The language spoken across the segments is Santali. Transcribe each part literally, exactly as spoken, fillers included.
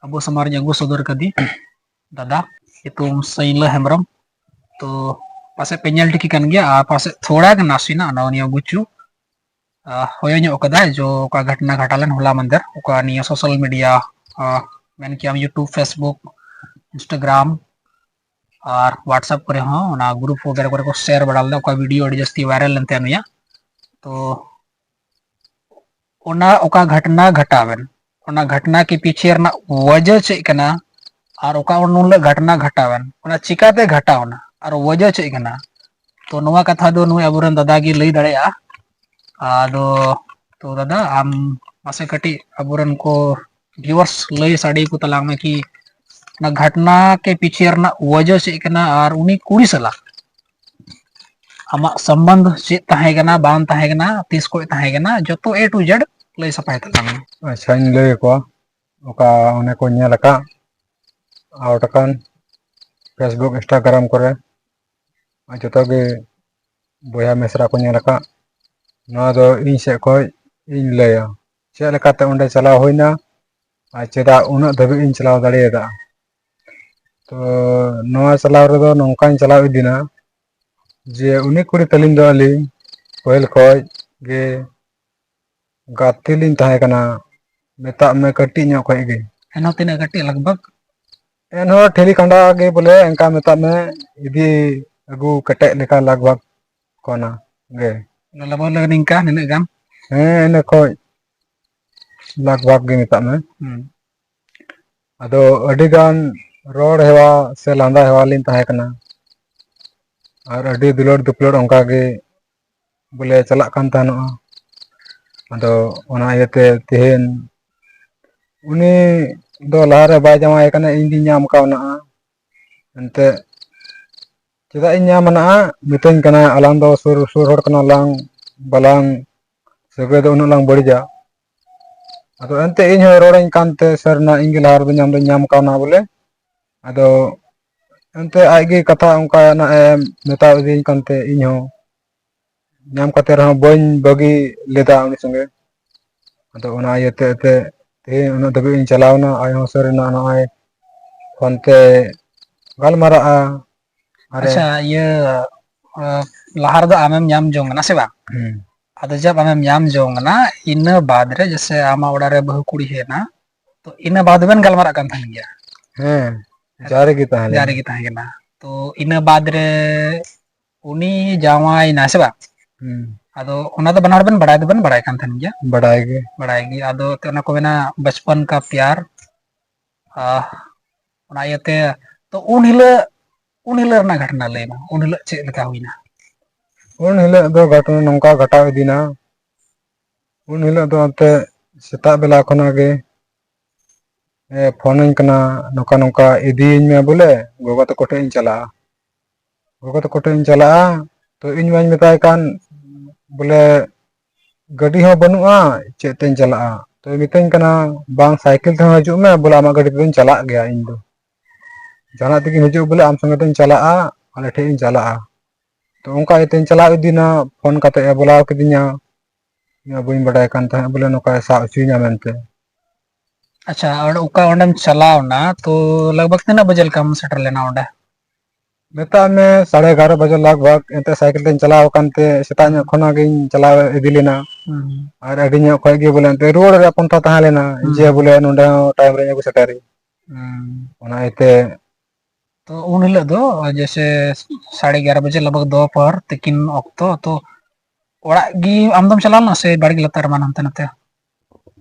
ᱟᱵᱚ ᱥᱟᱢᱟᱝ ᱨᱤᱧ ᱟᱹᱜᱩ ᱥᱚᱫᱚᱨ ᱠᱟᱫᱮ ᱫᱟᱫᱟ ᱧᱩᱛᱩᱢ ᱥᱟᱹᱭᱞᱟᱹ ᱦᱮᱢᱵᱨᱚᱢ᱾ ᱛᱚ ᱯᱟᱥᱮᱡ ᱯᱮ ᱧᱮᱞ ᱴᱷᱤᱠ ᱠᱟᱱ ᱜᱮᱭᱟ, ᱟᱨ ᱯᱟᱥᱮᱡ ᱛᱷᱚᱲᱟ ᱜᱟᱱ ᱱᱟᱥᱮᱱᱟᱜ ᱱᱚᱜᱼᱚ ᱱᱤᱭᱟᱹ ᱜᱩᱪᱩ, ᱟᱦ, ᱦᱚᱭᱚ ᱧᱚᱜ ᱠᱟᱫᱟ, ᱡᱚ ᱚᱠᱟ ᱜᱷᱚᱴᱱᱟ ᱜᱷᱟᱴᱟᱣ ᱞᱮᱱ ᱦᱚᱞᱟ ᱢᱟᱫᱷᱮᱨ, ᱚᱠᱟ ᱱᱤᱭᱟᱹ social media, ᱟᱦ, ᱢᱮᱱ ᱠᱮᱭᱟᱢ YouTube, Facebook, Instagram ᱟᱨ WhatsApp ᱠᱚᱨᱮ ᱦᱚᱸ, ᱚᱱᱟ group ᱵᱟᱜᱮᱨᱟ ᱠᱚᱨᱮ ᱠᱚ share ᱵᱟᱲᱟ ᱞᱮᱫᱟ, ᱚᱠᱟ video ᱟᱹᱰᱤ ᱡᱟᱹᱥᱛᱤ viral ᱞᱮᱱ ᱛᱟᱦᱮᱸ ᱱᱩᱭᱟᱜ᱾ ᱛᱚ ᱚᱱᱟ ᱚᱠᱟ ᱜᱷᱚᱴᱱᱟ ᱜᱷᱟᱴᱟᱣᱮᱱ, ᱚᱱᱟ ᱜᱷᱚᱴᱱᱟ ᱠᱮ ᱯᱤᱪᱷᱮ ᱨᱮᱱᱟᱜ ᱣᱟᱡᱟᱦ ᱪᱮᱫ ᱠᱟᱱᱟ, ᱟᱨ ᱚᱠᱟ ᱩᱱ ᱦᱤᱞᱳᱜ ᱜᱷᱚᱴᱱᱟ ᱜᱷᱟᱴᱟᱣᱮᱱ, ᱚᱱᱟ ᱪᱤᱠᱟᱛᱮ ᱜᱷᱟᱴᱟᱣᱱᱟ ᱟᱨ ᱣᱟᱡᱟᱦ ᱪᱮᱫ ᱠᱟᱱᱟ, ᱛᱚ ᱱᱚᱣᱟ ᱠᱟᱛᱷᱟ ᱫᱚ ᱱᱩᱭ ᱟᱵᱚᱨᱮᱱ ᱫᱟᱫᱟ ᱜᱮ ᱞᱟᱹᱭ ᱫᱟᱲᱮᱭᱟᱜᱼᱟ᱾ ᱟᱫᱚ ᱛᱚ ᱫᱟᱫᱟ, ᱟᱢ ᱢᱟᱥᱮ ᱠᱟᱹᱴᱤᱡ ᱟᱵᱚᱨᱮᱱ ᱠᱚ viewers ᱞᱟᱹᱭ ᱥᱟᱰᱮ ᱠᱚ ᱛᱟᱞᱟᱝ ᱢᱮ ᱠᱤ ᱚᱱᱟ ᱜᱷᱚᱴᱱᱟ ᱠᱮ ᱯᱤᱪᱷᱮ ᱨᱮᱱᱟᱜ ᱣᱟᱡᱟᱦ ᱪᱮᱫ ᱠᱟᱱᱟ, ᱟᱨ ᱩᱱᱤ ᱠᱩᱲᱤ ᱥᱟᱞᱟᱜ ᱟᱢᱟᱜ ᱥᱚᱢᱵᱚᱱᱫᱷ ᱪᱮᱫ ᱛᱟᱦᱮᱸ ᱠᱟᱱᱟ, ᱵᱟᱝ ᱛᱟᱦᱮᱸ ᱠᱟᱱᱟ, ᱛᱤᱥ ᱠᱷᱚᱱ ᱛᱟᱦᱮᱸ ᱠᱟᱱᱟ, ᱡᱚᱛᱚ A to Z ᱞᱟᱹᱭ ᱥᱟᱯᱷᱟᱭ ᱛᱟᱞᱟᱝ ᱢᱮ᱾ ᱟᱪᱪᱷᱟᱧ ᱞᱟᱹᱭ ᱟᱠᱚᱣᱟ, ᱚᱠᱟ ᱚᱱᱮ ᱠᱚ ᱧᱮᱞ ᱟᱠᱟᱫ out ᱟᱠᱟᱱ Facebook, Instagram ᱠᱚᱨᱮ, ᱟᱨ ᱡᱚᱛᱚ ᱜᱮ ᱵᱚᱭᱦᱟ ᱢᱤᱥᱨᱟ ᱠᱚ ᱧᱮᱞ ᱟᱠᱟᱫ᱾ ᱱᱚᱣᱟ ᱫᱚ ᱤᱧ ᱥᱮᱫ ᱠᱷᱚᱱ ᱤᱧ ᱞᱟᱹᱭᱟ, ᱪᱮᱫ ᱞᱮᱠᱟᱛᱮ ᱚᱸᱰᱮ ᱪᱟᱞᱟᱣ ᱦᱩᱭᱱᱟ ᱟᱨ ᱪᱮᱫᱟᱜ ᱩᱱᱟᱹᱜ ᱫᱷᱟᱹᱵᱤᱡ ᱤᱧ ᱪᱟᱞᱟᱣ ᱫᱟᱲᱮᱭᱟᱫᱟ᱾ ᱛᱚ ᱱᱚᱣᱟ ᱪᱟᱞᱟᱣ ᱨᱮᱫᱚ ᱱᱚᱝᱠᱟᱧ ᱪᱟᱞᱟᱣ ᱤᱫᱤᱱᱟ ᱡᱮ ᱩᱱᱤ ᱠᱩᱲᱤ ᱛᱟᱹᱞᱤᱧ ᱫᱚ ᱟᱹᱞᱤᱧ ᱯᱟᱹᱦᱤᱞ ᱠᱷᱚᱱ ᱜᱮ ᱜᱟᱛᱮ ᱞᱤᱧ ᱛᱟᱦᱮᱸ ᱠᱟᱱᱟ, ᱢᱮᱛᱟᱜ ᱢᱮ ᱠᱟᱹᱴᱤᱡ ᱧᱚᱜ ᱠᱷᱚᱱ ᱜᱮ᱾ ᱮᱱᱦᱚᱸ ᱛᱤᱱᱟᱹᱜ ᱠᱟᱹᱴᱤᱡ ᱞᱟᱜᱽ ᱵᱷᱟᱜᱽ? ᱮᱱᱦᱚᱸ ᱴᱷᱤᱞᱤ ᱠᱷᱟᱸᱰᱟ ᱜᱮ ᱵᱚᱞᱮ, ᱚᱱᱠᱟ ᱢᱮᱛᱟᱜ ᱢᱮ ᱤᱫᱤ ᱟᱹᱜᱩ ᱠᱟᱛᱮᱫ ᱞᱮᱠᱟ ᱞᱟᱜᱽ ᱵᱷᱟᱜᱽ ᱠᱚᱱᱟ ᱜᱮ᱾ ᱞᱚᱜᱚᱱ ᱞᱚᱜᱚᱱ ᱱᱤᱝᱠᱟ ᱱᱤᱱᱟᱹᱜ ᱜᱟᱱ? ᱦᱮᱸ, ᱤᱱᱟᱹ ᱠᱷᱚᱡ ᱞᱟᱜᱽ ᱵᱷᱟᱜᱽ ᱜᱮ ᱢᱮᱛᱟᱜ ᱢᱮ᱾ ᱦᱩᱸ᱾ ᱟᱫᱚ ᱟᱹᱰᱤ ᱜᱟᱱ ᱨᱚᱲ ᱦᱮᱣᱟ ᱥᱮ ᱞᱟᱸᱫᱟ ᱦᱮᱣᱟ ᱞᱤᱧ ᱛᱟᱦᱮᱸ ᱠᱟᱱᱟ, ᱟᱨ ᱟᱹᱰᱤ ᱫᱩᱞᱟᱹᱲ ᱫᱩᱯᱞᱟᱹᱲ ᱚᱱᱠᱟ ᱜᱮ ᱵᱚᱞᱮ ᱪᱟᱞᱟᱜ ᱠᱟᱱ ᱛᱟᱦᱮᱱᱚᱜᱼᱟ᱾ ᱟᱫᱚ ᱚᱱᱟ ᱤᱭᱟᱹᱛᱮ ᱛᱮᱦᱮᱧ ᱩᱱᱤ ᱫᱚ ᱞᱟᱦᱟᱨᱮ ᱵᱟᱭ ᱡᱟᱶᱟᱭ ᱠᱟᱱᱟ, ᱤᱧ ᱜᱤᱧ ᱧᱟᱢ ᱠᱟᱣᱱᱟ᱾ ᱮᱱᱛᱮᱫ ᱪᱮᱫᱟᱜ ᱤᱧ ᱧᱟᱢ ᱟᱱᱟ? ᱢᱤᱛᱟᱹᱧ ᱠᱟᱱᱟ, ᱟᱞᱟᱝ ᱫᱚ ᱥᱩᱨ, ᱥᱩᱨ ᱦᱚᱲ ᱠᱟᱱᱟ ᱞᱟᱝ, ᱵᱟᱞᱟᱝ ᱥᱟᱹᱜᱟᱹᱭ ᱫᱚ ᱩᱱᱟᱹᱜ ᱞᱟᱝ ᱵᱟᱹᱲᱤᱡᱟ᱾ ᱟᱫᱚ ᱮᱱᱛᱮ ᱤᱧ ᱦᱚᱸ ᱨᱚᱲᱟᱹᱧ ᱠᱟᱱᱛᱮ, ᱥᱟᱹᱨᱤᱱᱟᱜ ᱤᱧ ᱜᱮ ᱞᱟᱦᱟ ᱨᱮᱫᱚ ᱧᱟᱢ ᱫᱚᱧ ᱧᱟᱢ ᱠᱟᱣᱱᱟ ᱵᱚᱞᱮ᱾ ᱟᱫᱚ ᱮᱱᱛᱮ ᱟᱡ ᱜᱮ ᱠᱟᱛᱷᱟ ᱚᱱᱠᱟ ᱱᱟᱜ ᱮ ᱢᱮᱛᱟ ᱫᱤᱧ ᱠᱟᱱᱛᱮ ᱤᱧ ᱦᱚᱸ ᱧᱟᱢ ᱠᱟᱛᱮ ᱨᱮᱦᱚᱸ ᱵᱟᱹᱧ ᱵᱟᱹᱜᱤ ᱞᱮᱫᱟ ᱩᱱᱤ ᱥᱚᱸᱜᱮ᱾ ᱟᱫᱚ ᱚᱱᱟ ᱤᱭᱟᱹᱛᱮ ᱮᱱᱛᱮ ᱛᱮᱦᱮᱧ ᱩᱱᱟᱹᱜ ᱫᱷᱟᱹᱵᱤᱡ ᱤᱧ ᱪᱟᱞᱟᱣ ᱮᱱᱟ, ᱟᱡ ᱦᱚᱸ ᱥᱟᱹᱨᱤᱱᱟᱜ ᱱᱚᱜᱼᱚᱭ ᱯᱷᱳᱱ ᱛᱮ ᱜᱟᱞᱢᱟᱨᱟᱜᱼᱟ᱾ ᱟᱨᱮ ᱟᱪᱪᱷᱟ, ᱤᱭᱟᱹ, ᱟᱸ, ᱞᱟᱦᱟ ᱨᱮᱫᱚ ᱟᱢᱮᱢ ᱧᱟᱢ ᱡᱚᱝ ᱠᱟᱱᱟ, ᱥᱮ ᱵᱟᱝ? ᱦᱩᱸ᱾ ᱟᱫᱚ ᱡᱟᱵ ᱟᱢᱮᱢ ᱧᱟᱢ ᱡᱚᱝ ᱠᱟᱱᱟ, ᱤᱱᱟᱹ ᱵᱟᱫ ᱨᱮ ᱡᱮᱥᱮ ᱟᱢᱟᱜ ᱚᱲᱟᱜ ᱨᱮ ᱵᱟᱹᱦᱩ ᱠᱩᱲᱤ ᱦᱮᱡ ᱮᱱᱟ, ᱛᱚ ᱤᱱᱟᱹ ᱵᱟᱫ ᱵᱮᱱ ᱜᱟᱞᱢᱟᱨᱟᱜ ᱠᱟᱱ ᱛᱟᱦᱮᱱ ᱜᱮᱭᱟ? ᱦᱮᱸ, ᱡᱟᱦᱟᱸ ᱨᱮᱜᱮ ᱛᱟᱦᱮᱸ ᱞᱮᱱᱟ᱾ ᱡᱟᱦᱟᱸ ᱨᱮᱜᱮ ᱛᱟᱦᱮᱸ ᱠᱟᱱᱟ᱾ ᱛᱚ ᱤᱱᱟᱹ ᱵᱟᱫ ᱨᱮ ᱩᱱᱤ ᱡᱟᱶᱟᱭ ᱮᱱᱟᱭ, ᱥᱮ ᱵᱟᱝ? ᱦᱩᱸ᱾ ᱟᱫᱚ ᱚᱱᱟ ᱫᱚ ᱵᱟᱱᱟ ᱦᱚᱲ ᱵᱮᱱ ᱵᱟᱲᱟᱭ ᱫᱚᱵᱮᱱ ᱵᱟᱲᱟᱭ ᱠᱟᱱ ᱛᱟᱦᱮᱱ ᱜᱮᱭᱟ? ᱵᱟᱲᱟᱭ ᱜᱮ᱾ ᱵᱟᱲᱟᱭ ᱜᱮ᱾ ᱟᱫᱚ ᱮᱱᱛᱮ ᱚᱱᱟ ᱠᱚ ᱢᱮᱱᱟ ᱵᱟᱪᱯᱚᱱ ᱠᱟ ᱯᱭᱟᱨ, ᱟᱦ, ᱚᱱᱟ ᱤᱭᱟᱹᱛᱮ, ᱛᱚ, ᱩᱱ ᱦᱤᱞᱳᱜ, ᱩᱱ ᱦᱤᱞᱳᱜ ᱨᱮᱱᱟᱜ ᱜᱷᱚᱴᱚᱱᱟ ᱞᱟᱹᱭ ᱢᱮ, ᱩᱱ ᱦᱤᱞᱳᱜ ᱪᱮᱫ ᱞᱮᱠᱟ ᱦᱩᱭᱱᱟ? ᱩᱱ ᱦᱤᱞᱳᱜ ᱫᱚ ᱜᱷᱚᱴᱚᱱᱟ ᱱᱚᱝᱠᱟ ᱜᱷᱚᱴᱟᱣ ᱤᱫᱤᱱᱟ, ᱩᱱ ᱦᱤᱞᱳᱜ ᱫᱚ ᱮᱱᱛᱮ ᱥᱮᱛᱟᱜ ᱵᱮᱞᱟ ᱠᱷᱚᱱᱟᱜ ᱜᱮ, ᱮ, ᱯᱷᱳᱱᱟᱹᱧ ᱠᱟᱱᱟ, "ᱱᱚᱝᱠᱟ ᱱᱚᱝᱠᱟ ᱤᱫᱤᱭᱤᱧ ᱢᱮ ᱵᱚᱞᱮ, ᱜᱚᱜᱚ ᱛᱟᱠᱚ ᱴᱷᱮᱡ ᱤᱧ ᱪᱟᱞᱟᱜᱼᱟ, ᱜᱚᱜᱚ ᱛᱟᱠᱚ ᱴᱷᱮᱡ ᱤᱧ ᱪᱟᱞᱟᱜᱼᱟ᱾" ᱛᱚ, ᱤᱧ ᱢᱟᱧ ᱢᱮᱛᱟᱭ ᱠᱟᱱ ᱵᱚᱞᱮ, ᱜᱟᱹᱰᱤ ᱦᱚᱸ ᱵᱟᱹᱱᱩᱜᱼᱟ, ᱪᱮᱫ ᱛᱮᱧ ᱪᱟᱞᱟᱜᱼᱟ? ᱛᱚᱭ ᱢᱤᱛᱟᱹᱧ ᱠᱟᱱᱟ, "ᱵᱟᱝ, ᱥᱟᱭᱠᱮᱞ ᱛᱮᱦᱚᱸ ᱦᱤᱡᱩᱜ ᱢᱮ, ᱵᱚᱞᱮ ᱟᱢᱟᱜ ᱜᱟᱹᱰᱤ ᱛᱮᱫᱚᱧ ᱪᱟᱞᱟᱜ ᱜᱮᱭᱟ ᱤᱧ ᱫᱚ᱾ ᱡᱟᱦᱟᱱᱟᱜ ᱛᱮᱜᱮᱢ ᱦᱤᱡᱩᱜ, ᱵᱚᱞᱮ ᱟᱢ ᱥᱚᱸᱜᱮ ᱛᱮᱧ ᱪᱟᱞᱟᱜᱼᱟ, ᱟᱞᱮ ᱴᱷᱮᱡ ᱤᱧ ᱪᱟᱞᱟᱜᱼᱟ᱾" ᱛᱚ ᱚᱱᱠᱟ ᱤᱭᱟᱹᱛᱮᱧ ᱪᱟᱞᱟᱣ ᱤᱫᱤᱱᱟ, ᱯᱷᱳᱱ ᱠᱟᱛᱮ ᱮ ᱵᱚᱞᱟᱣ ᱠᱤᱫᱤᱧᱟ, ᱤᱧ ᱢᱟ ᱵᱟᱹᱧ ᱵᱟᱰᱟᱭ ᱠᱟᱱ ᱛᱟᱦᱮᱸᱫ ᱵᱚᱞᱮ ᱱᱚᱝᱠᱟᱭ ᱥᱟᱵ ᱦᱚᱪᱚᱧᱟ ᱢᱮᱱᱛᱮ᱾ ᱟᱪᱪᱷᱟ, ᱚᱸᱰᱮ ᱚᱠᱟ, ᱚᱸᱰᱮᱢ ᱪᱟᱞᱟᱣ ᱮᱱᱟ, ᱛᱚ ᱞᱟᱜᱽ ᱵᱷᱟᱜᱽ ᱛᱤᱱᱟᱹᱜ ᱵᱟᱡᱮ ᱞᱮᱠᱟᱢ ᱥᱮᱴᱮᱨ ᱞᱮᱱᱟ ᱚᱸᱰᱮ? ᱢᱮᱛᱟᱜ ᱢᱮ ᱥᱟᱲᱮ ᱮᱜᱟᱨᱚ ᱵᱟᱡᱮ ᱞᱟᱜᱽ ᱵᱷᱟᱜᱽ, ᱮᱱᱛᱮ ᱥᱟᱭᱠᱮᱞ ᱛᱮᱧ ᱪᱟᱞᱟᱣ ᱟᱠᱟᱱ ᱛᱮ ᱥᱮᱛᱟᱜ ᱧᱚᱜ ᱠᱷᱚᱱᱟᱜ ᱜᱤᱧ ᱪᱟᱞᱟᱣ ᱤᱫᱤ ᱞᱮᱱᱟ᱾ ᱦᱩᱸ᱾ ᱟᱨ ᱟᱹᱰᱤ ᱧᱚᱜ ᱠᱷᱚᱡ ᱜᱮ ᱵᱚᱞᱮ ᱮᱱᱛᱮ ᱨᱩᱣᱟᱹᱲ ᱨᱮᱭᱟᱜ ᱯᱚᱱᱛᱷᱟ ᱛᱟᱦᱮᱸ ᱞᱮᱱᱟ, ᱦᱩᱸ᱾ ᱡᱮ ᱵᱚᱞᱮ ᱱᱚᱸᱰᱮ ᱦᱚᱸ ᱴᱟᱭᱤᱢ ᱨᱮ ᱟᱹᱜᱩ ᱥᱮᱴᱮᱨᱤᱧ᱾ ᱦᱩᱸ᱾ ᱚᱱᱟ ᱤᱭᱟᱹᱛᱮ ᱛᱚ ᱩᱱ ᱦᱤᱞᱳᱜ ᱫᱚ ᱡᱮᱭᱥᱮ ᱥᱟᱲᱮ ᱮᱜᱟᱨᱚ ᱵᱟᱡᱮ ᱞᱟᱜᱽ ᱵᱷᱟᱜᱽ ᱫᱚᱯᱚᱦᱚᱨ ᱛᱤᱠᱤᱱ ᱚᱠᱛᱚ, ᱛᱚ ᱚᱲᱟᱜ ᱜᱮ ᱟᱢ ᱫᱚᱢ ᱪᱟᱞᱟᱣ ᱞᱮᱱᱟ ᱥᱮ ᱵᱟᱲᱜᱮ ᱞᱟᱛᱟᱨ ᱮᱢᱟᱱ ᱦᱟᱱᱛᱮ ᱱᱟᱛᱮ?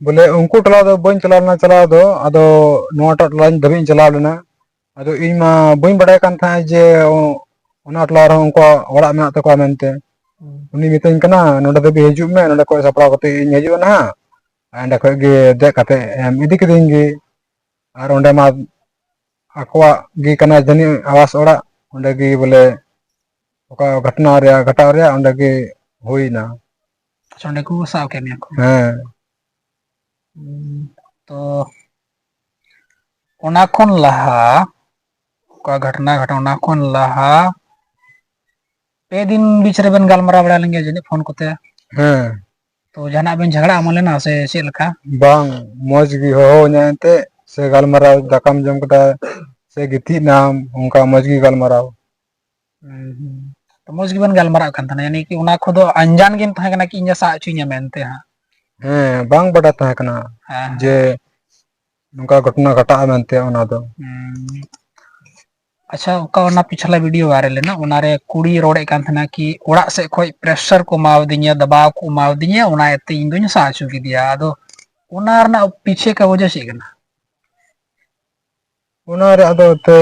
ᱵᱚᱞᱮ ᱩᱱᱠᱩ ᱴᱚᱞᱟ ᱫᱚ ᱵᱟᱹᱧ ᱪᱟᱞᱟᱣ ᱞᱮᱱᱟ, ᱪᱟᱞᱟᱣ ᱫᱚ, ᱟᱫᱚ ᱱᱚᱣᱟᱴᱟᱜ ᱴᱚᱞᱟ ᱫᱷᱟᱹᱵᱤᱡ ᱤᱧ ᱪᱟᱞᱟᱣ ᱞᱮᱱᱟ᱾ ᱟᱫᱚ ᱤᱧ ᱢᱟ ᱵᱟᱹᱧ ᱵᱟᱰᱟᱭ ᱠᱟᱱ ᱛᱟᱦᱮᱸᱫ ᱡᱮ ᱚᱱᱟ ᱴᱚᱞᱟ ᱨᱮᱦᱚᱸ ᱩᱱᱠᱩᱣᱟᱜ ᱚᱲᱟᱜ ᱢᱮᱱᱟᱜ ᱛᱟᱠᱚᱣᱟ ᱢᱮᱱᱛᱮ᱾ ᱦᱩᱸ᱾ ᱩᱱᱤ ᱢᱤᱛᱟᱹᱧ ᱠᱟᱱᱟ, "ᱱᱚᱸᱰᱮ ᱫᱷᱟᱹᱵᱤᱡ ᱦᱤᱡᱩᱜ ᱢᱮ, ᱱᱚᱸᱰᱮ ᱠᱷᱚᱡ ᱥᱟᱯᱲᱟᱣ ᱠᱟᱛᱮ ᱤᱧ ᱦᱤᱡᱩᱜᱼᱟ ᱱᱟᱦᱟᱜ, ᱟᱨ ᱚᱸᱰᱮ ᱠᱷᱚᱡ ᱜᱮ ᱫᱮᱡ ᱠᱟᱛᱮ ᱮᱢ ᱤᱫᱤ ᱠᱤᱫᱤᱧ ᱜᱮ᱾" ᱟᱨ ᱚᱸᱰᱮ ᱢᱟ ᱟᱠᱚᱣᱟᱜ ᱜᱮ ᱠᱟᱱᱟ ᱡᱟᱹᱱᱤᱡ ᱟᱵᱟᱥ ᱚᱲᱟᱜ, ᱚᱸᱰᱮ ᱜᱮ ᱵᱚᱞᱮ ᱚᱠᱟ ᱜᱷᱚᱴᱚᱱᱟ ᱨᱮᱭᱟᱜ, ᱜᱷᱚᱴᱟᱣ ᱨᱮᱭᱟᱜ ᱚᱸᱰᱮ ᱜᱮ ᱦᱩᱭᱱᱟ᱾ ᱟᱪᱪᱷᱟ, ᱚᱸᱰᱮ ᱠᱚ ᱥᱟᱵ ᱠᱮᱫ ᱢᱮᱭᱟ ᱠᱚ? ᱦᱮᱸ᱾ ᱦᱩᱸ, ᱛᱚ ᱚᱱᱟ ᱠᱷᱚᱱ ᱞᱟᱦᱟ, ᱚᱠᱟ ᱜᱷᱚᱴᱚᱱᱟ ᱜᱷᱚᱴᱟᱣ, ᱚᱱᱟ ᱠᱷᱚᱱ ᱞᱟᱦᱟ ᱯᱮ ᱫᱤᱱ ᱵᱤᱪ ᱨᱮᱵᱮᱱ ᱜᱟᱞᱢᱟᱨᱟᱣ ᱵᱟᱲᱟ ᱞᱮᱱ ᱜᱮᱭᱟ ᱡᱟᱹᱱᱤᱡ ᱯᱷᱳᱱ ᱠᱚᱛᱮ? ᱦᱮᱸ, ᱛᱚ ᱡᱟᱦᱟᱱᱟᱜ ᱵᱮᱱ ᱡᱷᱟᱜᱽᱲᱟ ᱮᱢᱟᱱ ᱞᱮᱱᱟ ᱥᱮ ᱪᱮᱫ ᱞᱮᱠᱟ? ᱵᱟᱝ, ᱢᱚᱡᱽ ᱜᱮ ᱦᱚᱦᱚ ᱤᱧᱟᱭ ᱮᱱᱛᱮ, ᱥᱮ ᱜᱟᱞᱢᱟᱨᱟᱣ, ᱫᱟᱠᱟᱢ ᱡᱚᱢ ᱠᱮᱫᱟ ᱥᱮ ᱜᱤᱛᱤᱡ ᱮᱱᱟᱢ, ᱚᱱᱠᱟ ᱢᱚᱡᱽ ᱜᱮ ᱜᱟᱞᱢᱟᱨᱟᱣ᱾ ᱦᱩᱸ, ᱦᱩᱸ᱾ ᱛᱚ ᱢᱚᱡᱽ ᱜᱮᱵᱮᱱ ᱜᱟᱞᱢᱟᱨᱟᱜ ᱠᱟᱱ ᱛᱟᱦᱮᱱᱟ, ᱭᱟᱱᱤ ᱠᱤ ᱚᱱᱟ ᱠᱚᱫᱚ ᱟᱱᱡᱟᱱ ᱜᱮᱢ ᱛᱟᱦᱮᱸ ᱠᱟᱱᱟ ᱠᱤ ᱤᱧᱮ ᱥᱟᱵ ᱦᱚᱪᱚᱧᱟ ᱢᱮᱱᱛᱮ ᱦᱟᱸᱜ? ᱦᱮᱸ, ᱵᱟᱝ ᱵᱟᱰᱟᱭ ᱛᱟᱦᱮᱸ ᱠᱟᱱᱟ ᱦᱮᱸ, ᱡᱮ ᱦᱮᱸ᱾ ᱱᱚᱝᱠᱟ ᱜᱷᱚᱴᱚᱱᱟ ᱜᱷᱟᱴᱟᱜᱼᱟ ᱢᱮᱱᱛᱮ ᱚᱱᱟ ᱫᱚ᱾ ᱦᱩᱸ᱾ ᱟᱪᱪᱷᱟ, ᱚᱠᱟ ᱚᱱᱟ ᱯᱤᱪᱷᱞᱟ video viral ᱞᱮᱱᱟ, ᱚᱱᱟᱨᱮ ᱠᱩᱲᱤᱭ ᱨᱚᱲᱮᱫ ᱠᱟᱱ ᱛᱟᱦᱮᱱᱟ ᱠᱤ ᱚᱲᱟᱜ ᱥᱮᱫ ᱠᱷᱚᱡ pressure ᱠᱚ ᱮᱢᱟᱣᱫᱤᱧᱟ, ᱫᱟᱵᱟᱣ ᱠᱚ ᱮᱢᱟᱣᱫᱤᱧᱟ, ᱚᱱᱟ ᱤᱭᱟᱹᱛᱮ ᱤᱧ ᱫᱚᱧ ᱥᱟᱦ ᱦᱚᱪᱚ ᱠᱮᱫᱮᱭᱟ᱾ ᱟᱫᱚ ᱚᱱᱟ ᱨᱮᱱᱟᱜ ᱯᱤᱪᱷᱮ ᱠᱟ ᱣᱟᱡᱟ ᱪᱮᱫ ᱠᱟᱱᱟ? ᱚᱱᱟ ᱨᱮ ᱟᱫᱚ ᱮᱱᱛᱮ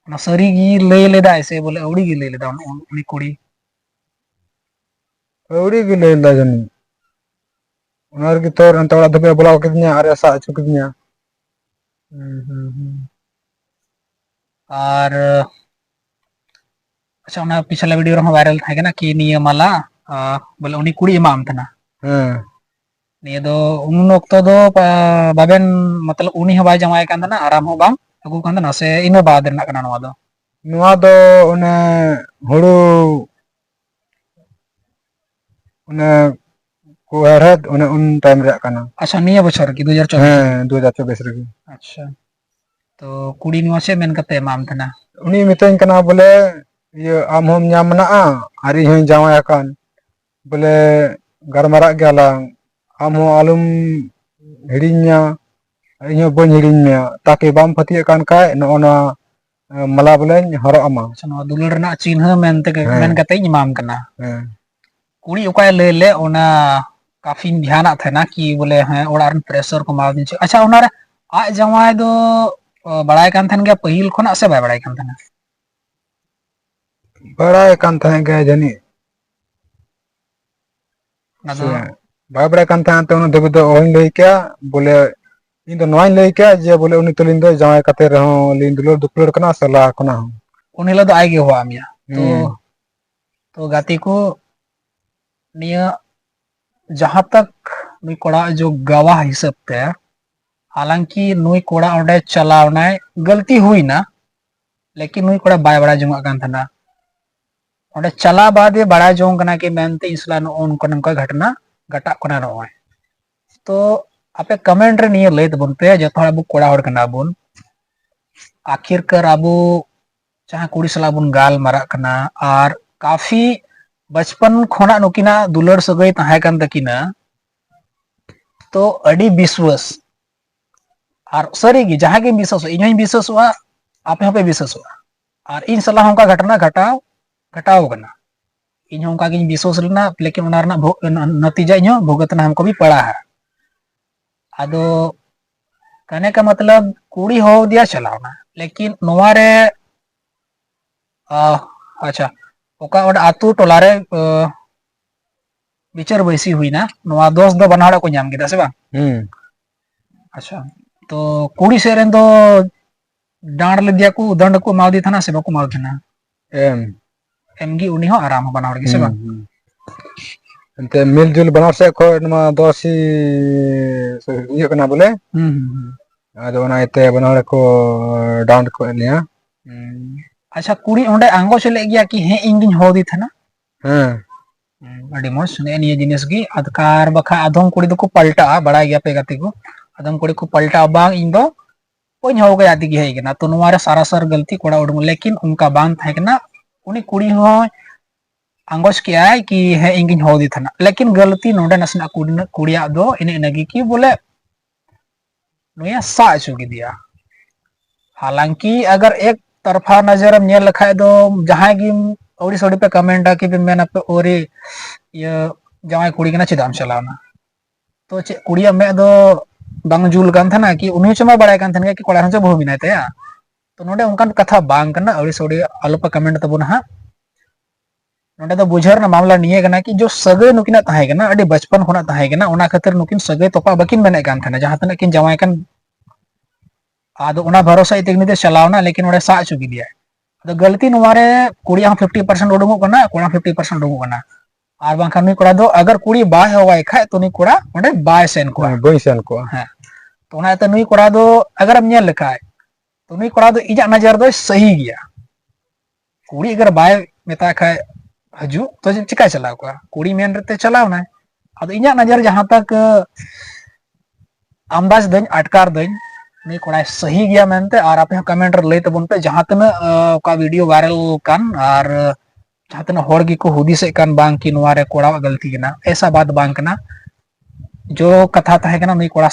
ᱚᱱᱟ ᱥᱟᱹᱨᱤ ᱜᱮ ᱞᱟᱹᱭ ᱞᱮᱫᱟᱭ ᱥᱮ ᱵᱚᱞᱮ ᱟᱹᱣᱲᱤ ᱜᱮ ᱞᱟᱹᱭ ᱞᱮᱫᱟ ᱩᱱ-, ᱩᱱ-, ᱩᱱᱤ ᱠᱩᱲᱤ? ᱟᱹᱣᱲᱤ ᱜᱮ ᱞᱟᱹᱭ ᱞᱮᱫᱟ ᱡᱟᱹᱱᱤᱡ᱾ ᱚᱱᱟ ᱨᱮᱜᱮ ᱛᱚ ᱮᱱᱛᱮ ᱚᱲᱟᱜ ᱫᱷᱟᱹᱵᱤᱡ ᱮ ᱵᱚᱞᱚ ᱠᱤᱫᱤᱧᱟ ᱟᱨ ᱮ ᱥᱟᱵ ᱦᱚᱪᱚ ᱠᱤᱫᱤᱧᱟ᱾ ᱦᱩᱸ, ᱦᱩᱸ, ᱦᱩᱸ᱾ ᱟᱨ, ᱟᱪᱪᱷᱟ, ᱚᱱᱟ ᱯᱤᱪᱷᱞᱟ video ᱨᱮᱦᱚᱸ viral ᱛᱟᱦᱮᱸ ᱠᱟᱱᱟ ᱠᱤ ᱱᱤᱭᱟᱹ ᱢᱟᱞᱟ, ᱟ, ᱵᱚᱞᱮ ᱩᱱᱤ ᱠᱩᱲᱤ ᱮᱢᱟᱢ ᱛᱟᱦᱮᱱᱟ᱾ ᱦᱮᱸ᱾ ᱱᱤᱭᱟᱹ ᱫᱚ ᱩᱱ ᱚᱠᱛᱚ ᱫᱚ, ᱟ, ᱵᱟᱵᱮᱱ, ᱢᱚᱛᱞᱚᱵ ᱩᱱᱤ ᱦᱚᱸ ᱵᱟᱭ ᱡᱟᱶᱟᱭ ᱠᱟᱱ ᱛᱟᱦᱮᱱᱟ ᱟᱨ ᱟᱢ ᱦᱚᱸ ᱵᱟᱢ ᱟᱹᱜᱩ ᱠᱟᱱ ᱛᱟᱦᱮᱱᱟ, ᱥᱮ ᱤᱱᱟᱹ ᱵᱟᱫ ᱨᱮᱱᱟᱜ ᱠᱟᱱᱟ ᱱᱚᱣᱟ ᱫᱚ? ᱱᱚᱣᱟ ᱫᱚ ᱚᱱᱮ ᱦᱩᱲᱩ ᱚᱱᱮ ᱠᱚ ᱦᱮᱲᱦᱮᱫ, ᱚᱱᱮ ᱩᱱ time ᱨᱮᱭᱟᱜ ᱠᱟᱱᱟ᱾ ᱟᱪᱪᱷᱟ, ᱱᱤᱭᱟᱹ ᱵᱚᱪᱷᱚᱨ ᱜᱮ, ᱫᱩ ᱦᱟᱡᱟᱨ ᱪᱚᱵᱵᱤᱥ ᱦᱮᱸ, ᱨᱮᱜᱮ? ᱫᱩ ᱦᱟᱡᱟᱨ ᱪᱚᱵᱵᱤᱥ ᱨᱮᱜᱮ᱾ ᱟᱪᱪᱷᱟ, ᱛᱚ ᱠᱩᱲᱤ ᱱᱚᱣᱟ ᱪᱮᱫ ᱢᱮᱱ ᱠᱟᱛᱮ ᱮᱢᱟᱢ ᱛᱟᱦᱮᱱᱟ? ᱩᱱᱤ ᱢᱤᱛᱟᱹᱧ ᱠᱟᱱᱟ ᱵᱚᱞᱮ, ᱤᱭᱟᱹ, ᱟᱢ ᱦᱚᱸᱢ ᱧᱟᱢ ᱢᱮᱱᱟᱜᱼᱟ ᱟᱨ ᱤᱧ ᱦᱚᱸᱧ ᱡᱟᱶᱟᱭ ᱟᱠᱟᱱ, ᱵᱚᱞᱮ ᱜᱟᱞᱢᱟᱨᱟᱜ ᱜᱮᱭᱟᱞᱟᱝ, ᱟᱢ ᱦᱚᱸ ᱟᱞᱚᱢ ᱦᱤᱲᱤᱧᱟ, ᱤᱧ ᱦᱚᱸ ᱵᱟᱹᱧ ᱦᱤᱲᱤᱧ ᱢᱮᱭᱟ, ᱛᱟᱠᱤ ᱵᱟᱢ ᱯᱟᱹᱛᱭᱟᱹᱜ ᱠᱟᱱ ᱠᱷᱟᱡ ᱱᱚᱜᱼᱚ ᱱᱚᱣᱟ ᱢᱟᱞᱟ ᱵᱚᱞᱮᱧ ᱦᱚᱨᱚᱜ ᱟᱢᱟ᱾ ᱟᱪᱪᱷᱟ, ᱱᱚᱣᱟ ᱫᱩᱞᱟᱹᱲ ᱨᱮᱱᱟᱜ ᱪᱤᱱᱦᱟᱹ ᱢᱮᱱᱛᱮ, ᱦᱮᱸ᱾ ᱢᱮᱱ ᱠᱟᱛᱮᱧ ᱮᱢᱟᱢ ᱠᱟᱱᱟ᱾ ᱦᱮᱸ᱾ ᱠᱩᱲᱤ ᱚᱠᱟᱭ ᱞᱟᱹᱭ ᱞᱮᱫ, ᱚᱱᱟ ᱠᱟᱯᱷᱤᱧ ᱫᱷᱮᱭᱟᱱᱟᱜ ᱛᱟᱦᱮᱱᱟ ᱠᱤ ᱵᱚᱞᱮ, ᱦᱮᱸ, ᱚᱲᱟᱜ ᱨᱮᱱ pressure ᱠᱚ ᱮᱢᱟᱣᱫᱤᱧ ᱪᱚ᱾ ᱟᱪᱪᱷᱟ, ᱚᱱᱟᱨᱮ ᱟᱡ ᱡᱟᱶᱟᱭ ᱫᱚ, ᱚ, ᱵᱟᱲᱟᱭ ᱠᱟᱱ ᱛᱟᱦᱮᱱ ᱜᱮᱭᱟ ᱯᱟᱹᱦᱤᱞ ᱠᱷᱚᱱᱟᱜ ᱥᱮ ᱵᱟᱭ ᱵᱟᱲᱟᱭ ᱠᱟᱱ ᱛᱟᱦᱮᱱᱟ? ᱵᱟᱲᱟᱭ ᱠᱟᱱ ᱛᱟᱦᱮᱸ ᱜᱮᱭᱟ ᱡᱟᱹᱱᱤᱡ᱾ ᱚᱱᱟ ᱫᱚ ᱥᱮ ᱵᱟᱭ ᱵᱟᱲᱟᱭ ᱠᱟᱱ ᱛᱟᱦᱮᱸᱫ ᱛᱚ, ᱩᱱᱟᱹᱜ ᱫᱷᱟᱹᱵᱤᱡ ᱫᱚ ᱚᱦᱚᱧ ᱞᱟᱹᱭ ᱠᱮᱭᱟ᱾ ᱵᱚᱞᱮ ᱤᱧ ᱫᱚ ᱱᱚᱣᱟᱧ ᱞᱟᱹᱭ ᱠᱮᱭᱟ ᱡᱮ ᱵᱚᱞᱮ ᱩᱱᱤ ᱛᱟᱹᱞᱤᱧ ᱫᱚ ᱡᱟᱶᱟᱭ ᱠᱟᱛᱮ ᱨᱮᱦᱚᱸ ᱞᱤᱧ ᱫᱩᱞᱟᱹᱲ ᱫᱩᱯᱞᱟᱹᱲ ᱠᱟᱱᱟ ᱥᱮ ᱞᱟᱦᱟ ᱠᱷᱚᱱᱟᱜ ᱦᱚᱸ᱾ ᱩᱱ ᱦᱤᱞᱳᱜ ᱫᱚ ᱟᱡ ᱜᱮ ᱦᱚᱦᱚᱣᱟᱫ ᱢᱮᱭᱟ᱾ ᱛᱚ, ᱦᱩᱸ᱾ ᱛᱚ ᱜᱟᱛᱮ ᱠᱚ, ᱱᱤᱭᱟᱹ ᱡᱟᱦᱟᱸ ᱛᱟᱠ ᱱᱩᱭ ᱠᱚᱲᱟ ᱡᱚ ᱜᱟᱣᱟᱦ ᱦᱤᱥᱟᱹᱵ ᱛᱮ, ᱦᱟᱞᱟᱝᱠᱤ ᱱᱩᱭ ᱠᱚᱲᱟ ᱚᱸᱰᱮ ᱪᱟᱞᱟᱣ ᱱᱟᱭ, ᱜᱟᱹᱞᱛᱤ ᱦᱩᱭᱱᱟ, ᱞᱮᱠᱤᱱ ᱱᱩᱭ ᱠᱚᱲᱟ ᱵᱟᱭ ᱵᱟᱲᱟᱭ ᱡᱚᱝᱟᱜ ᱠᱟᱱ ᱛᱟᱦᱮᱱᱟ᱾ ᱚᱸᱰᱮ ᱪᱟᱞᱟᱣ ᱵᱟᱫᱮ ᱵᱟᱲᱟᱭ ᱡᱚᱝ ᱠᱟᱱᱟ ᱠᱤ ᱢᱮᱱᱛᱮ ᱤᱧ ᱥᱟᱞᱟᱜ ᱱᱚᱜᱼᱚ ᱱᱚᱝᱠᱟ ᱱᱚᱝᱠᱟ ᱜᱷᱚᱴᱚᱱᱟ ᱜᱷᱟᱴᱟᱜ ᱠᱟᱱᱟ ᱱᱚᱜᱼᱚᱭ᱾ ᱛᱚ ᱟᱯᱮ ᱠᱚᱢᱮᱱᱴ ᱨᱮ ᱱᱤᱭᱟᱹ ᱞᱟᱹᱭ ᱛᱟᱵᱚᱱ ᱯᱮ, ᱡᱚᱛᱚ ᱦᱚᱲ ᱟᱵᱚ ᱠᱚᱲᱟ ᱦᱚᱲ ᱠᱟᱱᱟ ᱵᱚᱱ, ᱟᱠᱷᱤᱨ ᱠᱟᱨ ᱟᱵᱚ ᱡᱟᱦᱟᱸ ᱠᱩᱲᱤ ᱥᱟᱞᱟᱜ ᱵᱚᱱ ᱜᱟᱞᱢᱟᱨᱟᱜ ᱠᱟᱱᱟ ᱟᱨ ᱠᱟᱯᱷᱤ ᱵᱟᱪᱯᱚᱱ ᱠᱷᱚᱱᱟᱜ ᱱᱩᱠᱤᱱᱟᱜ ᱫᱩᱞᱟᱹᱲ ᱥᱟᱹᱜᱟᱹᱭ ᱛᱟᱦᱮᱸ ᱠᱟᱱ ᱛᱟᱹᱠᱤᱱᱟ, ᱛᱚ ᱟᱹᱰᱤ ᱵᱤᱥᱣᱟᱹᱥ, ᱟᱨ ᱥᱟᱹᱨᱤᱜᱮ ᱡᱟᱦᱟᱸᱭ ᱜᱮᱢ ᱵᱤᱥᱣᱟᱥᱚᱜ, ᱤᱧ ᱦᱚᱸᱧ ᱵᱤᱥᱣᱟᱥᱚᱜᱼᱟ, ᱟᱯᱮ ᱦᱚᱸᱯᱮ ᱵᱤᱥᱣᱟᱥᱚᱜᱼᱟ᱾ ᱟᱨ ᱤᱧ ᱥᱟᱞᱟᱜ ᱦᱚᱸ ᱚᱱᱠᱟ ᱜᱷᱚᱴᱚᱱᱟ ᱜᱷᱟᱴᱟᱣ ᱜᱷᱟᱴᱟᱣ ᱠᱟᱱᱟ᱾ ᱤᱧ ᱦᱚᱸ ᱚᱱᱠᱟ ᱜᱤᱧ ᱵᱤᱥᱣᱟᱥ ᱞᱮᱱᱟ, ᱞᱮᱠᱤᱱ ᱚᱱᱟ ᱨᱮᱱᱟᱜ ᱱᱟᱛᱤᱡᱟ ᱤᱧ ᱦᱚᱸ ᱵᱷᱩᱜᱛᱱᱟ ᱦᱟᱢᱠᱚ ᱵᱷᱤ ᱯᱟᱲᱟ ᱦᱟᱭ᱾ ᱟᱫᱚ ᱠᱟᱱᱮ ᱠᱟ ᱢᱚᱛᱞᱚᱵ ᱠᱩᱲᱤ ᱦᱚᱦᱚ ᱫᱤᱭᱟ ᱪᱟᱞᱟᱣ ᱱᱟ, ᱞᱮᱠᱤᱱ ᱱᱚᱣᱟ ᱨᱮ ᱟᱪᱪᱷᱟ, ᱚᱠᱟ ᱚᱸᱰᱮ ᱟᱛᱳ ᱴᱚᱞᱟ ᱨᱮ ᱵᱤᱪᱟᱹᱨ ᱵᱟᱹᱭᱥᱤ ᱦᱩᱭᱱᱟ, ᱱᱚᱣᱟ ᱫᱚᱥ ᱫᱚ ᱵᱟᱱᱟ ᱦᱚᱲᱟᱜ ᱠᱚ ᱧᱟᱢ ᱠᱮᱫᱟ ᱥᱮ ᱵᱟᱝ? ᱦᱩᱸ᱾ ᱟᱪᱪᱷᱟ, ᱛᱚ ᱠᱩᱲᱤ ᱥᱮᱫ ᱨᱮᱱ ᱫᱚ ᱰᱟᱸᱰ ᱞᱮᱫᱮᱭᱟ ᱠᱚ, ᱫᱟᱱᱰ ᱠᱚ ᱮᱢᱟᱣᱟᱫᱮ ᱛᱟᱦᱮᱱᱟ ᱥᱮ ᱵᱟᱠᱚ ᱮᱢᱟᱣᱟᱫᱮ ᱛᱟᱦᱮᱱᱟ? ᱮᱢ᱾ ᱮᱢ ᱜᱮ, ᱩᱱᱤ ᱦᱚᱸ ᱟᱨᱟᱢ ᱦᱚᱸ ᱵᱟᱱᱟ ᱦᱚᱲ ᱜᱮ ᱥᱮ ᱵᱟᱝ? ᱦᱩᱸ᱾ ᱮᱱᱛᱮ ᱢᱤᱞ ᱡᱩᱞ ᱵᱟᱱᱟ ᱦᱚᱲ ᱥᱮᱫ ᱠᱷᱚᱱ ᱱᱚᱣᱟ ᱫᱚᱥ ᱤᱭᱟᱹᱜ ᱠᱟᱱᱟ ᱵᱚᱞᱮ᱾ ᱦᱩᱸ, ᱦᱩᱸ, ᱦᱩᱸ᱾ ᱟᱫᱚ ᱚᱱᱟ ᱤᱭᱟᱹᱛᱮ ᱵᱟᱱᱟ ᱦᱚᱲ ᱠᱚ ᱰᱟᱸᱰ ᱠᱚ ᱮᱱᱮᱡᱼᱟ᱾ ᱦᱩᱸ᱾ ᱟᱪᱪᱷᱟ, ᱠᱩᱲᱤ ᱚᱸᱰᱮ ᱟᱸᱜᱚᱪ ᱞᱮᱫ ᱜᱮᱭᱟ ᱠᱤ ᱦᱮᱸ ᱤᱧ ᱜᱤᱧ ᱦᱚᱦᱚ ᱟᱫᱮ ᱛᱟᱦᱮᱱᱟ? ᱦᱮᱸ᱾ ᱦᱩᱸ, ᱟᱹᱰᱤ ᱢᱚᱡᱽ᱾ ᱱᱮᱜᱼᱮ ᱱᱤᱭᱟᱹ ᱡᱤᱱᱤᱥ ᱜᱮ ᱟᱫᱠᱟᱨ, ᱵᱟᱠᱷᱟᱡ ᱟᱫᱚᱢ ᱠᱩᱲᱤ ᱫᱚᱠᱚ ᱯᱟᱞᱴᱟᱜᱼᱟ, ᱵᱟᱲᱟᱭ ᱜᱮᱭᱟ ᱯᱮ ᱜᱟᱛᱮ ᱠᱚ, ᱟᱫᱚᱢ ᱠᱩᱲᱤ ᱠᱚ ᱯᱟᱞᱴᱟᱜᱼᱟ, ᱵᱟᱝ ᱤᱧ ᱫᱚ ᱵᱟᱹᱧ ᱦᱚᱦᱚ ᱟᱭᱟ ᱛᱮᱜᱮ ᱦᱮᱡ ᱠᱟᱱᱟ᱾ ᱛᱚ ᱱᱚᱣᱟ ᱨᱮ ᱥᱟᱨᱟᱥᱟᱨ ᱜᱟᱹᱞᱛᱤ ᱠᱚᱲᱟ ᱩᱰᱩᱠ, ᱞᱮᱠᱤᱱ ᱚᱱᱠᱟ ᱵᱟᱝ ᱛᱟᱦᱮᱸ ᱠᱟᱱᱟ᱾ ᱩᱱᱤ ᱠᱩᱲᱤ ᱦᱚᱸ ᱟᱸᱜᱚᱪ ᱠᱮᱜᱼᱟᱭ ᱠᱤ ᱦᱮᱸ ᱤᱧ ᱜᱤᱧ ᱦᱚᱦᱚ ᱟᱫᱮ ᱛᱟᱦᱮᱱᱟ, ᱞᱮᱠᱤᱱ ᱜᱟᱹᱞᱛᱤ ᱱᱚᱰᱮ ᱱᱟᱥᱮᱱᱟᱜ ᱠᱩᱲᱤ, ᱠᱩᱲᱤᱭᱟᱜ ᱫᱚ ᱮᱱᱮ ᱤᱱᱟᱹ ᱜᱮ ᱠᱤ ᱵᱚᱞᱮ ᱱᱩᱭᱮ ᱥᱟᱵ ᱦᱚᱪᱚ ᱠᱮᱫᱮᱭᱟ᱾ ᱦᱟᱞᱟᱝᱠᱤ ᱟᱜᱟᱨ ᱮᱠ ᱛᱟᱨᱯᱷᱟ ᱱᱚᱡᱚᱨᱮᱢ ᱧᱮᱞ ᱞᱮᱠᱷᱟᱡ ᱫᱚ ᱡᱟᱦᱟᱸᱭ ᱜᱮ ᱟᱹᱣᱲᱤ ᱥᱟᱹᱣᱲᱤ ᱯᱮ ᱠᱚᱢᱮᱱᱴᱟ ᱠᱤ ᱯᱮ ᱢᱮᱱᱟ ᱯᱮ ᱳᱨᱮ ᱤᱭᱟᱹ ᱡᱟᱶᱟᱭ ᱠᱩᱲᱤ ᱠᱟᱱᱟ ᱪᱮᱫᱟᱜ ᱮᱢ ᱪᱟᱞᱟᱣᱱᱟ? ᱛᱚ ᱪᱮᱫ ᱠᱩᱲᱤᱭᱟᱜ ᱢᱮᱫ ᱫᱚ ᱵᱟᱝ ᱡᱩᱞ ᱠᱟᱱ ᱛᱟᱦᱮᱱᱟ ᱠᱤ? ᱩᱱᱤ ᱦᱚᱸ ᱪᱚ ᱢᱟ ᱵᱟᱲᱟᱭ ᱠᱟᱱ ᱛᱟᱦᱮᱱ ᱜᱮᱭᱟ ᱠᱤ ᱠᱚᱲᱟ ᱦᱚᱸ ᱪᱚ ᱵᱟᱹᱦᱩ ᱢᱮᱱᱟᱭ ᱛᱟᱭᱟ᱾ ᱛᱚ ᱱᱚᱰᱮ ᱚᱱᱠᱟᱱ ᱠᱟᱛᱷᱟ ᱵᱟᱝ ᱠᱟᱱᱟ, ᱟᱹᱣᱲᱤ ᱥᱟᱹᱣᱲᱤ ᱟᱞᱚ ᱯᱮ ᱠᱚᱢᱮᱱᱴ ᱛᱟᱵᱚᱱᱟ ᱦᱟᱸᱜ᱾ ᱱᱚᱰᱮ ᱫᱚ ᱵᱩᱡᱷᱟᱹᱣ ᱨᱮᱱᱟᱜ ᱢᱟᱢᱞᱟ ᱱᱤᱭᱟᱹ ᱠᱟᱱᱟ ᱠᱤ ᱡᱚ ᱥᱟᱹᱜᱟᱹᱭ ᱱᱩᱠᱤᱱᱟᱜ ᱛᱟᱦᱮᱸ ᱠᱟᱱᱟ, ᱟᱹᱰᱤ ᱵᱟᱪᱯᱚᱱ ᱠᱷᱚᱱᱟᱜ ᱛᱟᱦᱮᱸ ᱠᱟᱱᱟ, ᱚᱱᱟ ᱠᱷᱟᱹᱛᱤᱨ ᱱᱩᱠᱤᱱ ᱥᱟᱹᱜᱟᱹᱭ ᱛᱚᱯᱟᱜ ᱵᱟᱹᱠᱤᱱ ᱢᱮᱱᱮᱫ ᱠᱟᱱ ᱛᱟᱦᱮᱱᱟ, ᱡᱟᱦᱟᱸ ᱛᱤᱱᱟᱹᱜ ᱠᱤᱱ ᱡᱟᱶᱟᱭ ᱠᱟᱱ᱾ ᱟᱫᱚ ᱚᱱᱟ ᱵᱷᱚᱨᱚᱥᱟ ᱤᱭᱟᱹ ᱛᱮ ᱩᱱᱤ ᱫᱚ ᱪᱟᱞᱟᱣ ᱮᱱᱟ, ᱞᱮᱠᱤᱱ ᱚᱸᱰᱮ ᱥᱟᱵ ᱦᱚᱪᱚ ᱠᱮᱫᱮᱭᱟᱭ᱾ ᱟᱫᱚ ᱜᱟᱹᱞᱛᱤ ᱱᱚᱣᱟ ᱨᱮ ᱠᱩᱲᱤᱭᱟᱜ ᱦᱚᱸ ᱯᱷᱤᱯᱴᱤ ᱯᱟᱨᱥᱮᱱᱴ ᱩᱰᱩᱠᱚᱜ ᱠᱟᱱᱟ, ᱠᱚᱲᱟ ᱦᱚᱸ ᱯᱷᱤᱯᱴᱤ ᱯᱟᱨᱥᱮᱱᱴ ᱩᱰᱩᱠᱚᱜ ᱠᱟᱱᱟ᱾ ᱟᱨ ᱵᱟᱝᱠᱷᱟᱱ ᱱᱩᱭ ᱠᱚᱲᱟ ᱫᱚ ᱟᱜᱟᱨ ᱠᱩᱲᱤ ᱵᱟᱭ ᱦᱚᱦᱚᱣᱟᱭ ᱠᱷᱟᱡ ᱛᱚ ᱱᱩᱭ ᱠᱚᱲᱟ ᱚᱸᱰᱮ ᱵᱟᱭ ᱥᱮᱱ ᱠᱚᱜᱼᱟ᱾ ᱦᱮᱸ, ᱵᱟᱹᱧ ᱥᱮᱱ ᱠᱚᱜᱼᱟ᱾ ᱦᱮᱸ᱾ ᱛᱚ ᱚᱱᱟ ᱤᱭᱟᱹᱛᱮ ᱱᱩᱭ ᱠᱚᱲᱟ ᱫᱚ ᱟᱜᱟᱨᱮᱢ ᱧᱮᱞ ᱞᱮᱠᱷᱟᱡ ᱛᱚ ᱱᱩᱭ ᱠᱚᱲᱟ ᱫᱚ ᱤᱧᱟᱹᱜ ᱱᱚᱡᱚᱨ ᱫᱚᱭ ᱥᱟᱹᱦᱤ ᱜᱮᱭᱟ᱾ ᱠᱩᱲᱤ ᱟᱜᱟᱨ ᱵᱟᱭ ᱢᱮᱛᱟᱭ ᱠᱷᱟᱡ ᱦᱤᱡᱩᱜ, ᱛᱚ ᱪᱤᱠᱟᱭ ᱪᱟᱞᱟᱣ ᱠᱚᱜᱼᱟ? ᱠᱩᱲᱤ ᱢᱮᱱ ᱨᱮᱛᱮ ᱪᱟᱞᱟᱣ ᱱᱟᱭ᱾ ᱟᱫᱚ ᱤᱧᱟᱹᱜ ᱱᱚᱡᱚᱨ ᱡᱟᱦᱟᱸ ᱛᱟᱠ ᱟᱱᱫᱟᱡ ᱫᱟᱹᱧ, ᱟᱴᱠᱟᱨ ᱫᱟᱹᱧ, ᱱᱩᱭ ᱠᱚᱲᱟᱭ ᱥᱟᱹᱦᱤ ᱜᱮᱭᱟ ᱢᱮᱱᱛᱮ᱾ ᱟᱨ ᱟᱯᱮ ᱦᱚᱸ ᱠᱚᱢᱮᱱᱴ ᱨᱮ ᱞᱟᱹᱭ ᱛᱟᱵᱚᱱ ᱯᱮ, ᱡᱟᱦᱟᱸ ᱛᱤᱱᱟᱹᱜ ᱚᱠᱟ ᱵᱷᱤᱰᱤᱭᱳ ᱵᱷᱟᱭᱨᱟᱞ ᱠᱟᱱ ᱟᱨ ᱡᱟᱦᱟᱸ ᱛᱤᱱᱟᱹᱜ ᱦᱚᱲ ᱜᱮᱠᱚ ᱦᱩᱫᱤᱥᱮᱫ ᱠᱟᱱ ᱵᱟᱝ ᱠᱤ ᱱᱚᱣᱟ ᱨᱮ ᱠᱚᱲᱟᱣᱟᱜ ᱜᱟᱹᱞᱛᱤ ᱠᱟᱱᱟ, ᱮᱥᱟ ᱵᱟᱛ ᱵᱟᱝ ᱠᱟᱱᱟ᱾ ᱡᱚ ᱠᱟᱛᱷᱟ ᱛᱟᱦᱮᱸ ᱠᱟᱱᱟ, ᱱᱩᱭ ᱠᱚᱲᱟ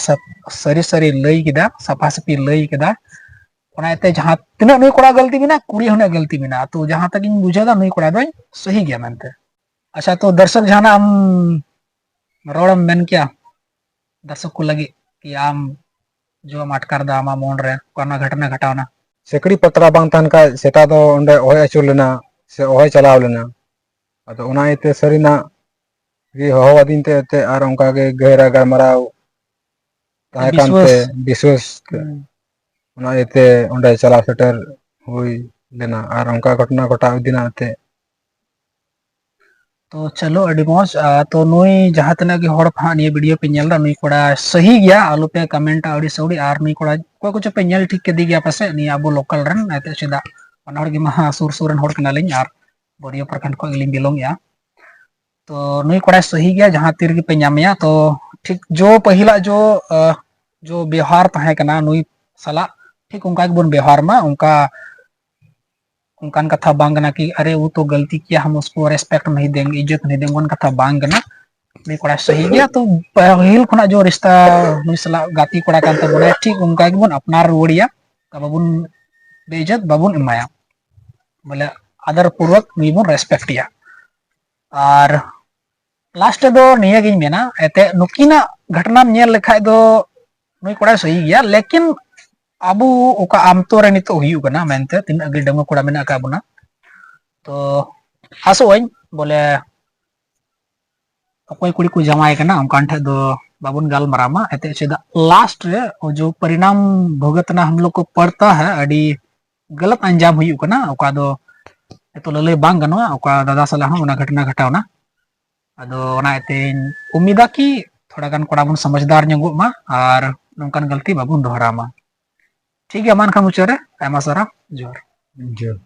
ᱥᱟᱹᱨᱤ ᱥᱟᱹᱨᱤ ᱞᱟᱹᱭ ᱠᱮᱫᱟ, ᱥᱟᱯᱷᱟ ᱥᱟᱹᱯᱷᱤ ᱞᱟᱹᱭ ᱠᱮᱫᱟ᱾ ᱚᱱᱟ ᱤᱭᱟᱹᱛᱮ ᱡᱟᱦᱟᱸ ᱛᱤᱱᱟᱹᱜ ᱱᱩᱭ ᱠᱚᱲᱟ ᱜᱟᱹᱞᱛᱤ ᱢᱮᱱᱟᱜᱼᱟ, ᱠᱩᱲᱤ ᱦᱚᱸ ᱩᱱᱟᱹᱜ ᱜᱟᱹᱞᱛᱤ ᱢᱮᱱᱟᱜᱼᱟ᱾ ᱛᱚ ᱡᱟᱦᱟᱸ ᱛᱟᱜ ᱤᱧ ᱵᱩᱡᱷᱟᱹᱣ ᱫᱟ, ᱱᱩᱭ ᱠᱚᱲᱟ ᱫᱚᱧ ᱥᱟᱹᱦᱤ ᱜᱮᱭᱟ ᱢᱮᱱᱛᱮ᱾ ᱟᱪᱪᱷᱟ, ᱛᱚ ᱫᱚᱨᱥᱚᱠ, ᱡᱟᱦᱟᱱᱟᱜ ᱟᱢ ᱨᱚᱲᱮᱢ ᱢᱮᱱ ᱠᱮᱭᱟ ᱫᱚᱨᱥᱚᱠ ᱠᱚ ᱞᱟᱹᱜᱤᱫ, ᱠᱤ ᱟᱢ ᱡᱚᱢ ᱟᱴᱠᱟᱨ ᱫᱟ ᱟᱢᱟᱜ ᱢᱚᱱ ᱨᱮ ᱚᱠᱟ ᱜᱷᱚᱴᱚᱱᱟ ᱜᱷᱚᱴᱟᱣᱱᱟ? ᱥᱤᱠᱲᱤ ᱯᱟᱛᱲᱟ ᱵᱟᱝ ᱛᱟᱦᱮᱱ ᱠᱷᱟᱡ ᱥᱮᱛᱟ ᱫᱚ ᱚᱸᱰᱮ ᱚᱦᱚᱭ ᱟᱹᱪᱩᱨ ᱞᱮᱱᱟ ᱥᱮ ᱚᱦᱚᱭ ᱪᱟᱞᱟᱣ ᱞᱮᱱᱟ᱾ ᱟᱫᱚ ᱚᱱᱟ ᱤᱭᱟᱹᱛᱮ ᱥᱟᱹᱨᱤᱱᱟᱜ ᱜᱮ ᱦᱚᱦᱚ ᱟᱹᱫᱤᱧ ᱛᱮ ᱮᱱᱛᱮᱫ ᱟᱨ ᱚᱱᱠᱟ ᱜᱮ ᱜᱟᱹᱦᱤᱨᱟ ᱜᱟᱞᱢᱟᱨᱟᱣ ᱛᱟᱦᱮᱸ ᱠᱟᱱᱛᱮ ᱵᱤᱥᱣᱟᱹᱥ᱾ ᱵᱤᱥᱣᱟᱹᱥ ᱛᱮ ᱦᱩᱸ᱾ ᱚᱱᱟ ᱤᱭᱟᱹᱛᱮ ᱚᱸᱰᱮ ᱪᱟᱞᱟᱣ ᱥᱮᱴᱮᱨ ᱦᱩᱭ ᱞᱮᱱᱟ ᱟᱨ ᱚᱱᱠᱟ ᱜᱷᱚᱴᱚᱱᱟ ᱜᱷᱚᱴᱟᱣ ᱤᱫᱤᱱᱟ ᱮᱱᱛᱮᱫ᱾ ᱛᱚ ᱪᱚᱞᱚ, ᱟᱹᱰᱤ ᱢᱚᱡᱽ᱾ ᱟ, ᱛᱚ ᱱᱩᱭ ᱡᱟᱦᱟᱸ ᱛᱤᱱᱟᱹᱜ ᱜᱮ ᱦᱚᱲ ᱦᱟᱸᱜ ᱱᱤᱭᱟᱹ ᱵᱷᱤᱰᱤᱭᱳ ᱯᱮ ᱧᱮᱞ ᱮᱫᱟ, ᱱᱩᱭ ᱠᱚᱲᱟ ᱥᱟᱹᱦᱤ ᱜᱮᱭᱟ, ᱟᱞᱚ ᱯᱮ ᱠᱚᱢᱮᱱᱴᱟ ᱟᱹᱣᱲᱤ ᱥᱟᱹᱣᱲᱤ᱾ ᱟᱨ ᱱᱩᱭ ᱠᱚᱲᱟ ᱚᱠᱚᱭ ᱠᱚᱪᱚ ᱯᱮ ᱧᱮᱞ ᱴᱷᱤᱠ ᱠᱮᱫᱮ ᱜᱮᱭᱟ ᱯᱟᱥᱮᱡ, ᱱᱤᱭᱟᱹ ᱟᱵᱚ ᱞᱳᱠᱟᱞ ᱨᱮᱱ, ᱮᱱᱛᱮᱫ ᱪᱮᱫᱟᱜ ᱵᱟᱱᱟ ᱦᱚᱲ ᱜᱮ ᱢᱟ ᱥᱩᱨ ᱥᱩᱨ ᱨᱮᱱ ᱦᱚᱲ ᱠᱟᱱᱟᱞᱤᱧ ᱟᱨ ᱵᱟᱹᱨᱭᱟᱹ ᱯᱨᱚᱠᱷᱚᱸᱰ ᱠᱷᱚᱱ ᱜᱮᱞᱤᱧ ᱵᱤᱞᱚᱝ ᱮᱜᱼᱟ᱾ ᱛᱚ ᱱᱩᱭ ᱠᱚᱲᱟᱭ ᱥᱟᱹᱦᱤ ᱜᱮᱭᱟ, ᱡᱟᱦᱟᱸ ᱛᱤ ᱨᱮᱜᱮ ᱯᱮ ᱧᱟᱢᱮᱭᱟ᱾ ᱛᱚ ᱴᱷᱤᱠ ᱡᱚ ᱯᱟᱹᱦᱤᱞᱟᱜ ᱡᱚ, ᱟ, ᱡᱚ ᱵᱮᱣᱦᱟᱨ ᱛᱟᱦᱮᱸ ᱠᱟᱱᱟ ᱱᱩᱭ ᱥᱟᱞᱟᱜ, ᱴᱷᱤᱠ ᱚᱱᱠᱟ ᱜᱮᱵᱚᱱ ᱵᱮᱣᱦᱟᱨ ᱢᱟ᱾ ᱚᱱᱠᱟ, ᱚᱱᱠᱟᱱ ᱠᱟᱛᱷᱟ ᱵᱟᱝ ᱠᱟᱱᱟ ᱠᱤ ᱟᱨᱮ ᱣᱳ ᱛᱚ ᱜᱟᱞᱛᱤ ᱠᱤᱭᱟ, ᱦᱟᱢ ᱩᱥᱠᱳ ᱨᱮᱥᱯᱮᱠᱴ ᱱᱟᱦᱤ ᱫᱮᱝᱜᱮ, ᱤᱡᱽᱡᱚᱛ ᱱᱟᱦᱤ ᱫᱮᱝᱜᱮ, ᱚᱱᱠᱟᱱ ᱠᱟᱛᱷᱟ ᱵᱟᱝ ᱠᱟᱱᱟ᱾ ᱱᱩᱭ ᱠᱚᱲᱟ ᱥᱟᱹᱦᱤ ᱜᱮᱭᱟ, ᱛᱚ ᱯᱟᱹᱦᱤᱞ ᱠᱷᱚᱱᱟᱜ ᱡᱚ ᱨᱤᱥᱛᱟ ᱱᱩᱭ ᱥᱟᱞᱟᱜ ᱜᱟᱛᱮ ᱠᱚᱲᱟ ᱠᱟᱱ ᱛᱟᱵᱚᱱᱟᱭ, ᱴᱷᱤᱠ ᱚᱱᱠᱟ ᱜᱮᱵᱚᱱ ᱟᱯᱱᱟᱨ ᱨᱩᱣᱟᱹᱲᱮᱭᱟ, ᱵᱟᱵᱚᱱ ᱵᱮᱤᱡᱽᱡᱚᱛ ᱵᱟᱵᱚᱱ ᱮᱢᱟᱭᱟ, ᱵᱚᱞᱮ ᱟᱫᱚᱨ ᱯᱩᱨᱣᱚᱠ ᱱᱩᱭ ᱵᱚᱱ ᱨᱮᱥᱯᱮᱠᱴ ᱮᱭᱟ᱾ ᱟᱨ ᱞᱟᱥᱴ ᱨᱮᱫᱚ ᱱᱤᱭᱟᱹ ᱜᱤᱧ ᱢᱮᱱᱟ, ᱮᱱᱛᱮᱫ ᱱᱩᱠᱤᱱᱟᱜ ᱜᱷᱚᱴᱚᱱᱟᱢ ᱧᱮᱞ ᱞᱮᱠᱷᱟᱡ ᱫᱚ ᱱᱩᱭ ᱠᱚᱲᱟᱭ ᱥᱟᱹᱦᱤ ᱜᱮᱭᱟ, ᱞᱮᱠᱤᱱ ᱟᱵᱚ ᱚᱠᱟ ᱟᱢᱛᱚ ᱨᱮ ᱱᱤᱛᱚᱜ ᱦᱩᱭᱩᱜ ᱠᱟᱱᱟ ᱢᱮᱱᱛᱮ ᱛᱤᱱᱟᱹᱜ ᱜᱮ ᱰᱟᱺᱜᱩᱣᱟᱹ ᱠᱚᱲᱟ ᱢᱮᱱᱟᱜ ᱟᱠᱟᱫ ᱵᱚᱱᱟ, ᱛᱚ ᱟᱥᱚᱜ ᱟᱹᱧ ᱵᱚᱞᱮ ᱚᱠᱚᱭ ᱠᱩᱲᱤ ᱠᱚ ᱡᱟᱶᱟᱭ ᱠᱟᱱᱟ ᱚᱱᱠᱟᱱ ᱴᱷᱮᱡ ᱫᱚ ᱵᱟᱵᱚᱱ ᱜᱟᱞᱢᱟᱨᱟᱣ ᱢᱟ, ᱮᱱᱛᱮᱫ ᱪᱮᱫᱟᱜ ᱞᱟᱥᱴ ᱨᱮ ᱡᱚ ᱯᱚᱨᱤᱱᱟᱢ ᱵᱷᱩᱜᱛᱱᱟ ᱦᱟᱢ ᱞᱳᱜ ᱠᱚ ᱯᱚᱲᱛᱟ ᱦᱟᱭ, ᱟᱹᱰᱤ ᱜᱟᱞᱟᱛ ᱟᱧᱡᱟᱢ ᱦᱩᱭᱩᱜ ᱠᱟᱱᱟ, ᱚᱠᱟ ᱫᱚ ᱱᱤᱛᱚᱜ ᱞᱟᱹᱞᱟᱹᱭ ᱵᱟᱝ ᱜᱟᱱᱚᱜᱼᱟ᱾ ᱚᱠᱟ ᱫᱟᱫᱟ ᱥᱟᱞᱟᱜ ᱦᱚᱸ ᱚᱱᱟ ᱜᱷᱚᱴᱚᱱᱟ ᱜᱷᱚᱴᱟᱣᱱᱟ᱾ ᱟᱫᱚ ᱚᱱᱟ ᱤᱭᱟᱹᱛᱮᱧ ᱩᱢᱤᱫᱟ ᱠᱤ ᱛᱷᱚᱲᱟ ᱜᱟᱱ ᱠᱚᱲᱟ ᱵᱚᱱ ᱥᱚᱢᱚᱡᱽᱫᱟᱨ ᱧᱚᱜᱚᱜ ᱢᱟ ᱟᱨ ᱱᱚᱝᱠᱟᱱ ᱜᱟᱹᱞᱛᱤ ᱵᱟᱵᱚᱱ ᱫᱚᱦᱲᱟ ᱢᱟ᱾ ᱴᱷᱤᱠ ᱜᱮᱭᱟ, ᱢᱟ ᱮᱱᱠᱷᱟᱱ ᱢᱩᱪᱟᱹᱫ ᱨᱮ ᱟᱭᱢᱟ ᱥᱟᱨᱦᱟᱣ, ᱡᱚᱦᱟᱨ᱾ ᱡᱚᱦᱟᱨ᱾